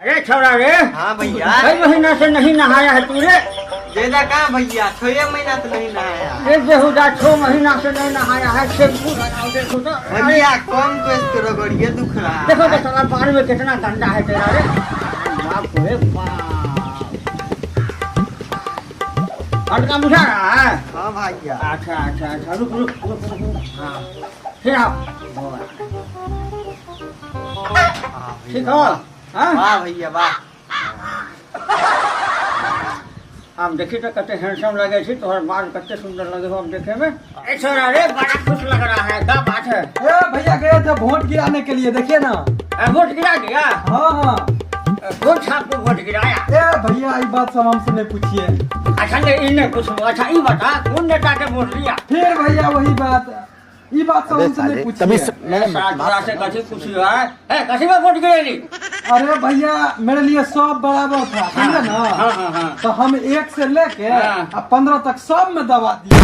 अरे छोरा रे। हाँ भैया। कई महीना से नहीं नहाया है तू रे? ज्यादा कहाँ भैया, 6 महीना से नहीं नहाया। रे बेहुदा, 6 महीना से नहीं नहाया है, शैम्पू लगाओ देखो तो। अरे भैया कौन को इसके रगड़िए दुख रहा है। देखो तो साला बाल में कितना गंदा है तेरा रे। बाप रे बाप, हल्का बुझा रहा है। हाँ भैया। अच्छा अच्छा अच्छा, रुक रुक रुक रुक, रुक। हाँ फिर आओ, ठीक हो? हाँ? वाह भैया वाह। हम देखी तो कते हैंडसम लगे छी, तोहर बाल कते सुंदर लगे हो हम देखे में। ए छोरा रे, बड़ा खुश लग रहा है, क्या बात है? ए भैया गए थे वोट गिराने के लिए, देखिए ना। ए, वोट गिरा दिया? हाँ हाँ। ए, कौन छाप को वोट गिराया? ए भैया ये बात सब हमसे नहीं पूछिए। अच्छा नहीं, ई नहीं पूछो। अच्छा ई बता, कौन नेता के वोट दिया? फिर भैया वही बात, ई बात सब हमसे नहीं पूछिए। नहीं, साला तोरा से कथी पूछियो है? ए, कथी में वोट गिरेली? अरे भैया मेरे लिए सब बराबर था, समझे ना? हाँ, हाँ, हाँ। तो हम 1 से लेके हाँ। 15 तक सब में दबा दिए।